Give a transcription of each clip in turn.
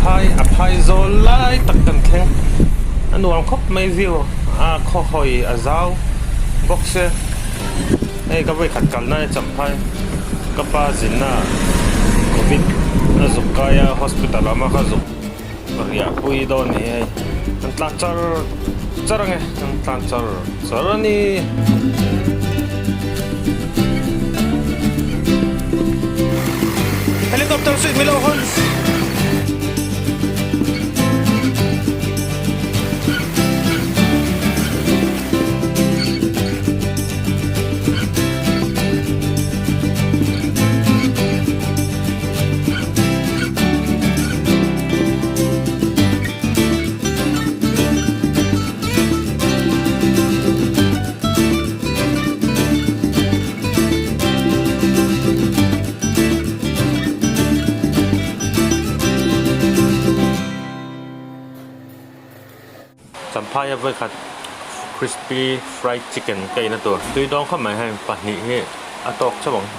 Champhai a phai zawl lai tak kan thleng a nuam khawp mai view a khaw hawi a zau bawk se hei ka vawikhat kalna e Champhai ka pa zinna covid a zuk kai a hospital a awm a ka zuk riah pui dawn ni hei an tlan char char ange an tlan char char a ni. Helicopter suit milo hawn. Champhaia vawikhat crispy fried chicken ka ina tur tui dawng khawp mai heng pahnih hi a tawk chauh ang.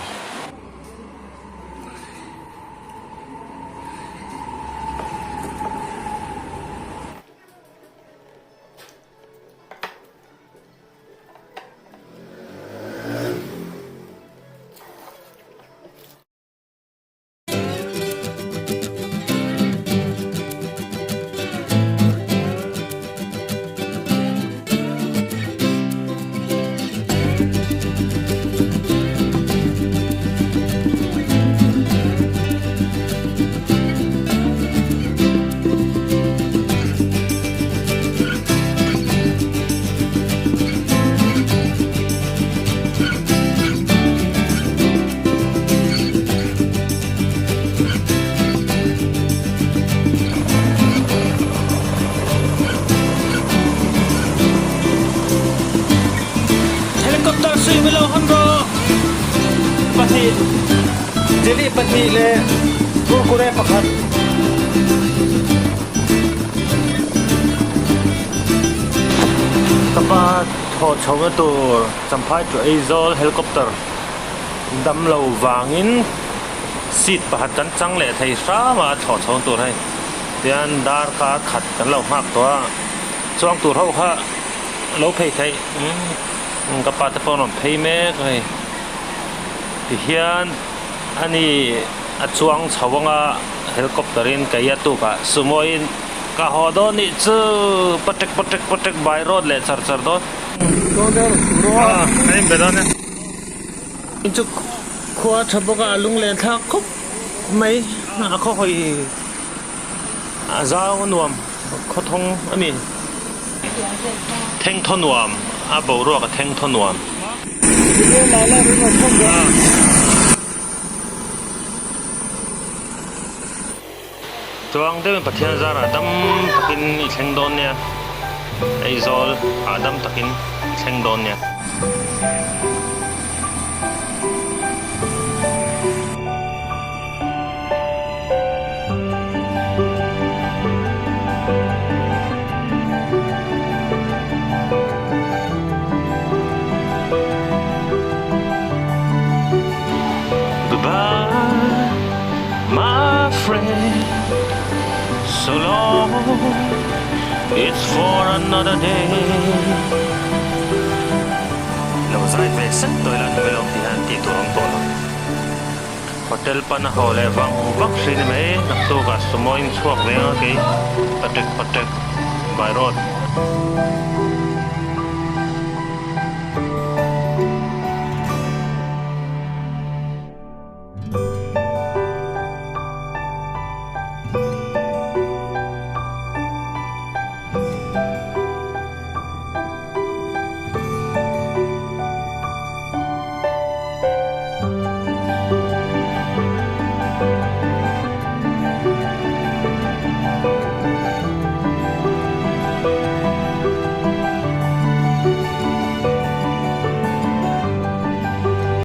Helicopter suimilam han rawh pahnih jelly pahnih le kurkure pakhat. Ka pa thaw chhohna tur Champhai to Aizawl helicopter dam lo vangin seat pakhat kan chang leh thei hram a thlawh chhohna tur hei tihian darkar khat kan lo nghak tawh a chuang tur ho kha lo phei theih umm ka pa te pawh an rawn phei mek a hei tihian ani a chuang chho anga helicopter in kei a tuk ah sumo in ka haw dawn nih chu patek patek patek by road leh char char dawn a inbe dawn e in chu khua tha bawk a a lunglen thlak khawp mai a khaw hawi a zau a nuam khawthawng a ni. Thengthaw nuam a boruak a thengthaw nuam. Chuang deuhin Pathian zarah dam takin i thleng dawn nia. Aizawl ah dam takin i thleng dawn nia. Goodbye my friend So long it's for another day Lo zai ve sek tawh ila ni mai lo tih hian tih tur a awm tawh lo. Hotel pan a haw leh vang vak hri ni mai naktuk ah sumo in chhuak ve ang a kei patek patek by road.